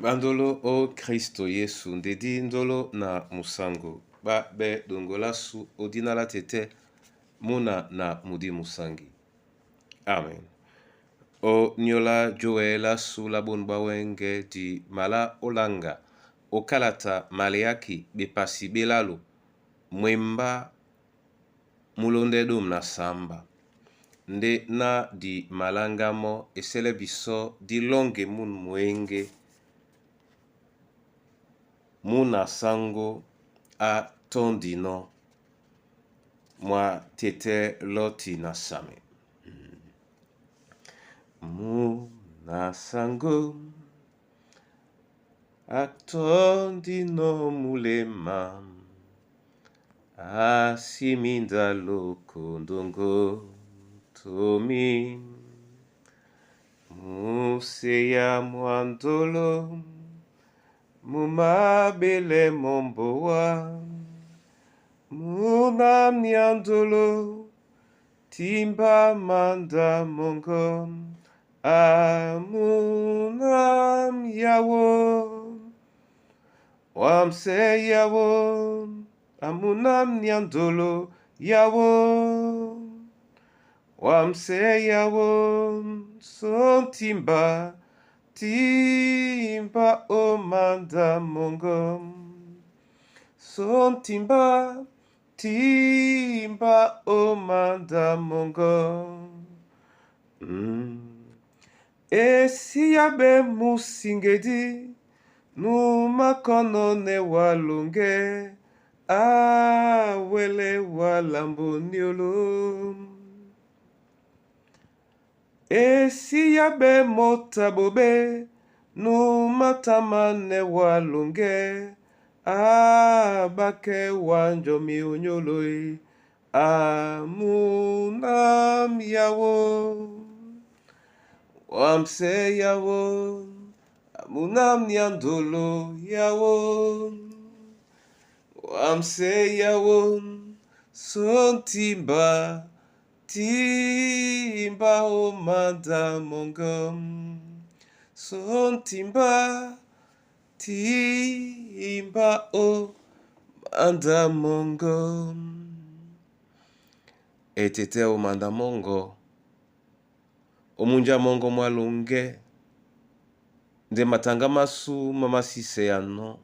Bandolo o Kristo Yesu ndedi ndolo na musango ba be dongolasu odina la tete muna na mudi musangi. Amen. O nyola Joel asu la bonu bawenge di mala olanga okalata Maleaki bepasi belalu mwemba mulonde dum na samba. Nde na di malangamo esele biso di longe mun mwenge muna sango a tondino mwa tete loti na same. Muna sango atondino mulema asiminda lokondongo tomi museya mwandolo mumabele momboa muna myandolo timba manda mongo amunam yawo wamse yawo amunam nyandolo yawo wamse yawo son timba timba o manda mongo son timba timba o manda mongo. Esi yabe musingedi numakono ne walunge awele walamboniolo. Esi yabe motabobe numatama ne walunge abake wanjo miunyoloi amunam yawo wamse yawo amunam nyandolo yawo wamse yawo son timba timba o manda mongo son timba timba o manda mongo etete o manda mongo omunja mongo mwalunge nde matanga masu mamasise yano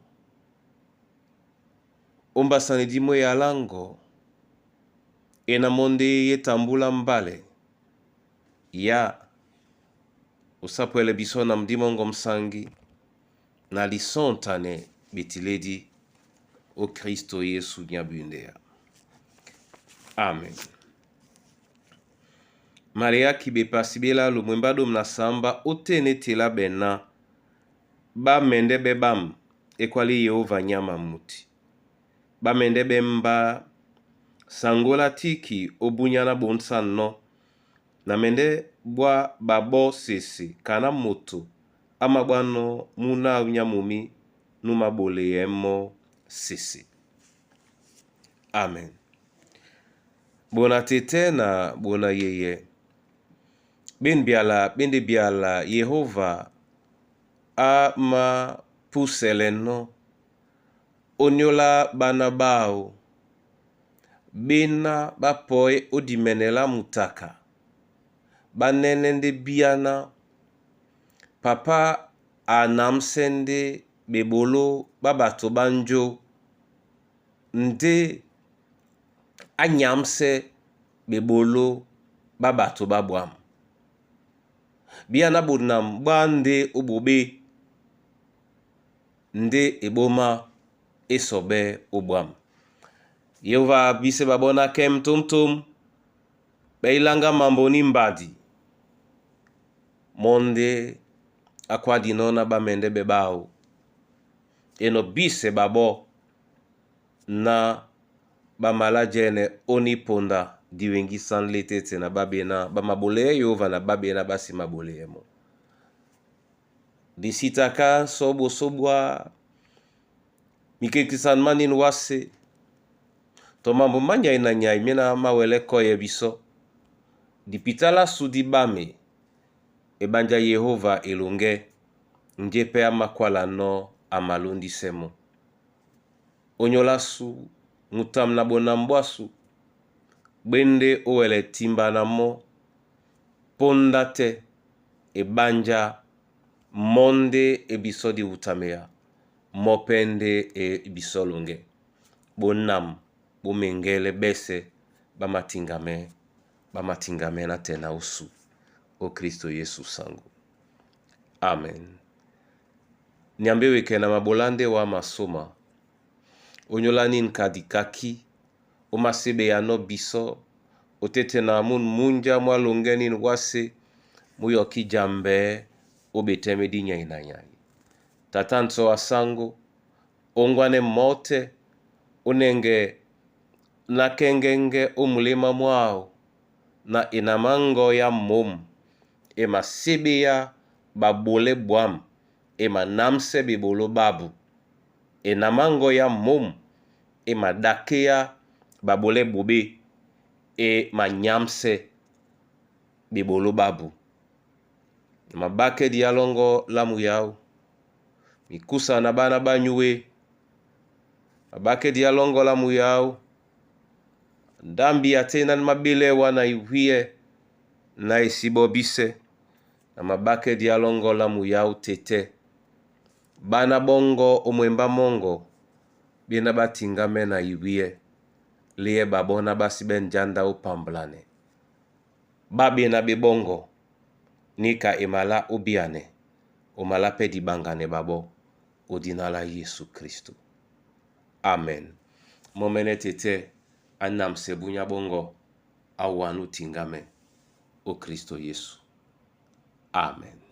ombasani dimo yalango ena monde yetambula mbale ya osapwele biso na mdimongo msangi na lisontane betiledi o Kristo Yesu nyabundea. Amen. Maleaki bepasi belalu mwemba dom na samba otene tela bena bamende bebam ekwali Yehova nyama muti. Bamende bemba sangola tiki obunyana bonsa no na mende bwa babo sese kana moto amabwano muna nyamumi numabole yemo sese. Amen. Bona tete na bona yeye ben biala bende biala Yehova ama puseleno onyola bana bao bena bapoe odimenela mutaka banene nde biana papa anamsende bebolo babato banjo nde anyamse bebolo babato babwam biana bonam bwa nde obobe nde eboma esobe obwam Yehova bise babona kem tumtum beilanga mambo ni mbadi monde akwadi nona bamende bebao eno bise babo na bamala jene oni ponda diwengi sanle tete na babena bamabole Yehova na babena basi mabole mo disitaka sobo sobwa mikekisan manin wase to mambo manyai na nyai mena mawele koye biso dipitala sudi bame ebanja Yehova elonge Njé pɛ́ á mākwálanɔ́ a malóndísɛ́ mɔ́. Ónyólá sú, mutam na bonam bwásu, ɓé ndé ó wɛlɛ timbana mɔ́ póndá tɛ́ eɓánjá mɔ́ ndé e bisɔ́ di wutameya, mɔ́ pɛ́ ndé e bisɔ́ loŋgɛ́. Bónam bó meŋgɛ́lɛ́ ɓɛ́sɛ̄ ɓá matiŋgamɛ́, ɓá matiŋgamɛ́ nátɛɛ na ósu ó Kristo Yesu saŋgó. Amen. Nyambe wekɛ na maɓolá ndé wá masóma, ónyólá nini ka dikaki, ó maséɓeyanɔ́ bisɔ́, ó tétena mún múnja mwá loŋgɛ́ nini wásē mú yɔkí jambɛɛ́ ó ɓetɛ́ mé dínyai na nyai. Tata nsɔ́ a sáŋgó, óŋgwanɛ́ mɔ́ tɛ́, ó nɛŋgɛ nákɛ́ŋgɛ́ŋgɛ́ ó muléma mwáō na e na máŋgɔ́ á mǒm e maséɓéyá ɓaɓolɛ́ ɓwǎm̀ e manámsɛ́ ɓeɓoló ɓábū. E na máŋgɔ́ á mǒm e maɗakéá ɓaɓolɛ́ ɓoɓé e manyámsɛ́ ɓeɓoló ɓábū. Na mabákɛ́ diá lɔ́ŋgɔ́ lá muyáó, mikúsa na ɓána ɓá nyúe, mabákɛ́ diá lɔ́ŋgɔ́ lá muyáó, ndámbi a tɛ́ ná maɓélɛ́ wá na iwíyɛ́ na esíɓɔ́ bísɛ́. Na mabákɛ́ diá lɔ́ŋgɔ́ lá muyáó tetɛ́, ɓána ɓɔ́ŋgɔ̄ ó mwembá mɔ́ŋgɔ, ɓéná ɓá tiŋgámɛ́ na iwíyɛ́, léɛ ɓaɓɔ́ ná ɓá sí ɓɛ̂n jánda ó pamblanɛ. Ɓá ɓéná ɓé ɓɔ́ŋgɔ, níka e malá ó bíanɛ, o malá pɛ́ diɓaŋganɛ ɓaɓɔ́, ó dína lá Yésu Kristo. Amen. Mɔ́mɛ́nɛ́ tetɛ́ á namsɛ búnyá ɓɔ́ŋgɔ á wanú tiŋgámɛ́ ó Kristo Yesu. Amen.